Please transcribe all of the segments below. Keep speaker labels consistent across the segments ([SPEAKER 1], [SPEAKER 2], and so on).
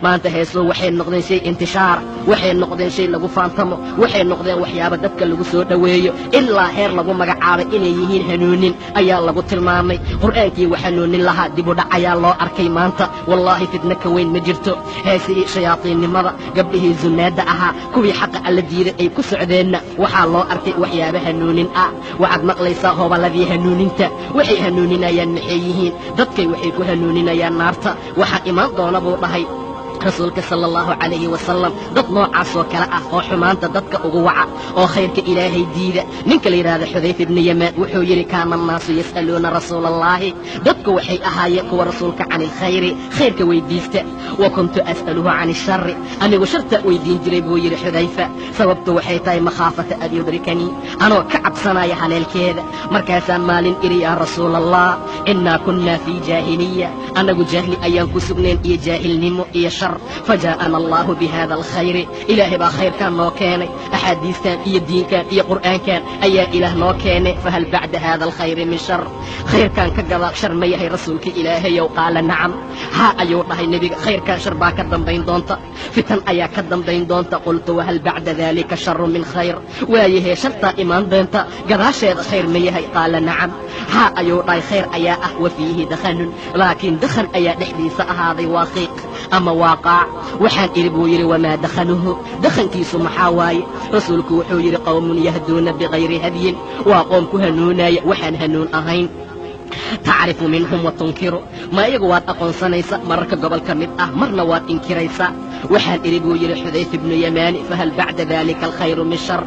[SPEAKER 1] Maanta heesuu waxay noqdeen shay intishaara, waxay noqdeen shay lagu faantamo, waxay noqdeen waxyaaba dadka lagu soo dhoweeyo, ilaa heer lagu magacaabay inay yihiin hanuunin ayaa lagu tilmaamay. Qur'aankii wax hanuunin lahaa dib u dhac ayaa loo arkay maanta. Wallaahi, fitno ka weyn ma jirto. Heesihii shayaadiinnimada, gabdhihii zunaadda ahaa, kuwii xaqa Alla diiday ay ku socdeenna waxaa loo arkay waxyaaba hanuunin ah. Waxaad maqlaysaa hoballadii hanuuninta. Waxay hanuuninayaan maxay yihiin? Dadkay waxay ku hanuuninayaan naarta. Waxaa imaan doona, buu dhahay Rasuulka sala Allahu calayhi wasalam, dad noocaas oo kale ah oo xumaanta dadka ugu waca oo khayrka Ilaahay diida. Ninka la yidhahda Xudayfa ibni Yamaan wuxuu yidhi: "Kaana annaasu yas'aluuna Rasuula Allaahi," dadku waxay ahaayeen kuwa Rasuulka "cani alkhayri," khayrka weydiista, "wa kuntu as'aluhu cani ashari," anigu shartaa weydiin jiray, buu yidhi Xudayfa. Sababtu waxay tahay "makhaafata an yudrikanii," anoo ka cabsanaya haleelkeeda. Markaasaan maalin idhi: "Yaa Rasuula Allah, innaa kunnaa fii jaahiliya," annagu jaahli ayaan ku sugnayn iyo jaahilnimo iyo shar, "fajaa'ana Allahu bihada alkhayri," Ilaahay baa khayrkaan noo keenay, axaadiistan iyo diinkan iyo Qur'aankan ayaa Ilaah noo keenay. "Fahal bacda hada alkhayri min shar?" Khayrkaan ka gadaal shar ma yahay, Rasuulka Ilaahayow? "Qaala nacam," haa ayuu dhahay Nebiga, khayrkaan shar baa ka dambayn doonta, fitan ayaa ka dambayn doonta. "Qultu: wahal bacda dalika sharu min khayr?" Waayahee, shartaa imaan doonta gadaasheeda khayr ma yahay? "Qaala nacam," haa ayuu dhahay, khayr ayaa ah. "Wa fiihi dakhanun," laakiin dakhan ayaa dhexdiisa ahaaday, waa qiiq ama waa qaac. Waxaan idhi, buu yidhi, "Wamaa dakhanuhu?" Dakhankiisu maxaa waaye? Rasuulku wuxuu yidhi: "Qowmun yahduuna bikayri hadyin," waa qoom ku hanuunaya waxaan hanuun ahayn. "Tacrifu minhum wa tunkiru," ma iyagu waad aqoonsanaysa mararka gobol ka mid ah, marna waad inkiraysaa. Waxaan idhi, buu yidhi Xudayfa ibnu Yamaani, "Fahal bacda daalika alkhayru min shar?"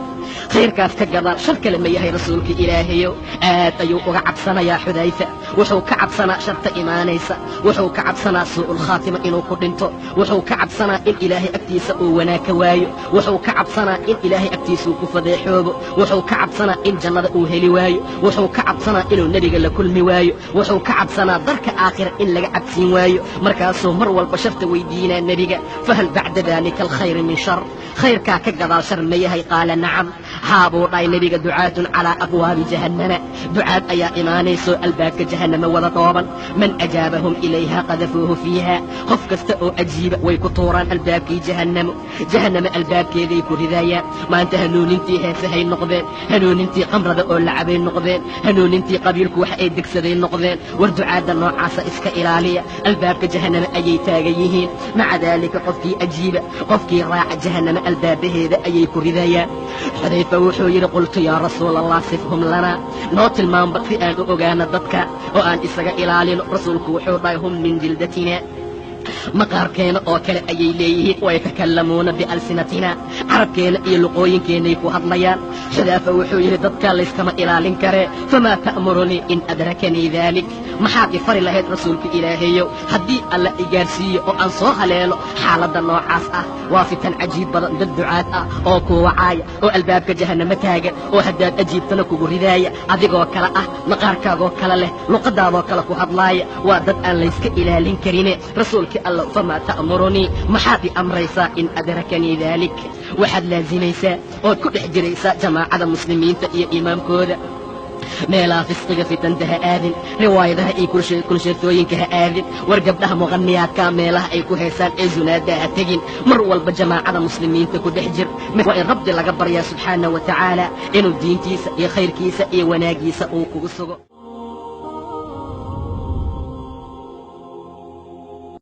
[SPEAKER 1] Khayrkaas ka gadaal shar kale ma yahay, Rasuulka Ilaahayow? Aad ayuu uga cabsanayaa Xudayfa. Wuxuu ka cabsanaa sharta imaanaysa, wuxuu ka cabsanaa suu'ul khaatima inuu ku dhinto, wuxuu ka cabsanaa in Ilaahay agtiisa uu wanaag ka waayo, wuxuu ka cabsanaa in Ilaahay agtiisa uu ku fadeexoobo, wuxuu ka cabsanaa in jannada uu heli waayo, wuxuu ka cabsanaa inuu Nebiga la kulmi waayo, wuxuu ka cabsanaa darka aakhira in laga cabsiin waayo. Markaasuu mar walba sharta weydiinaa Nebiga: "Fahal bacda daalika alkhayri min shar?" Khayrkaa ka gadaal shar ma yahay? "Qaala nacam," haa buu dhahay Nebiga. "Ducaatun calaa abwaabi jahannama," ducaad ayaa imaanayso albaabka jahannama wada dhooban. "Man ajaabahum ilayha qadafuuhu fiiha," qof kasta oo ajiiba way ku tuuraan albaabkii jahannamo, jahannamo albaabkeeday ku ridaayaan. Maanta hanuunintii heesahay noqdeen, hanuunintii qamrada oo lacabay noqdeen, hanuunintii qabiilku wax ay degsaday noqdeen. War ducaadda noocaasa iska ilaaliya, albaabka jahanname ayay taagan yihiin. Maca daalika, qofkii ajiiba, qofkii raaca, jahanname albaabaheeda ayay ku ridayaan. Xudayfa wuxuu yidhi: "Qultu: yaa Rasuula Allah, sifhum lanaa," noo tilmaamba si aan u ogaano dadka oo aan isaga ilaalino. Rasuulku wuxuu dhahay: "Hum min jildatina," maqaarkeena oo kale ayay leeyihiin. "Wayatakallamuuna bialsinatina," carabkeena iyo luqooyinkeennay ku hadlayaan. Xudaafa wuxuu yidhi: "Dadkaa layskama ilaalin karee, famaa ta'murunii in adrakanii daalik?" Maxaad i fari lahayd, Rasuulka Ilaahayow, haddii Alla i gaarsiiyo oo aan soo haleelo xaaladda noocaas ah? Waa fitan cajiib badan, dad ducaad ah oo kuu wacaaya oo albaabka jahannamo taagan oo haddaad ajiibtana kugu ridaaya, adigoo kale ah, maqaarkaagoo kale leh, luqadaadoo kale ku hadlaaya. Waa dad aan layska ilaalin karine. Rasuulkii Alla, famaa ta'murunii? Maxaad i amraysaa "in adrakanii daalik"? Waxaad laasimaysaa ood ku dhex jiraysaa jamaacada muslimiinta iyo imaamkooda. Meelaha fisqiga, fitanta ha aadin, riwaayadaha iyo kunsheertooyinka ha aadin. War gabdhaha muqaniyaadka meelaha ay ku heesaan ee zunaada ha tegin. Mar walba jamaacada muslimiinta ku dhex jir. Waa in Rabbi laga baryaa subxaana wa tacaala inuu diintiisa iyo khayrkiisa iyo wanaagiisa uu kugu sugo.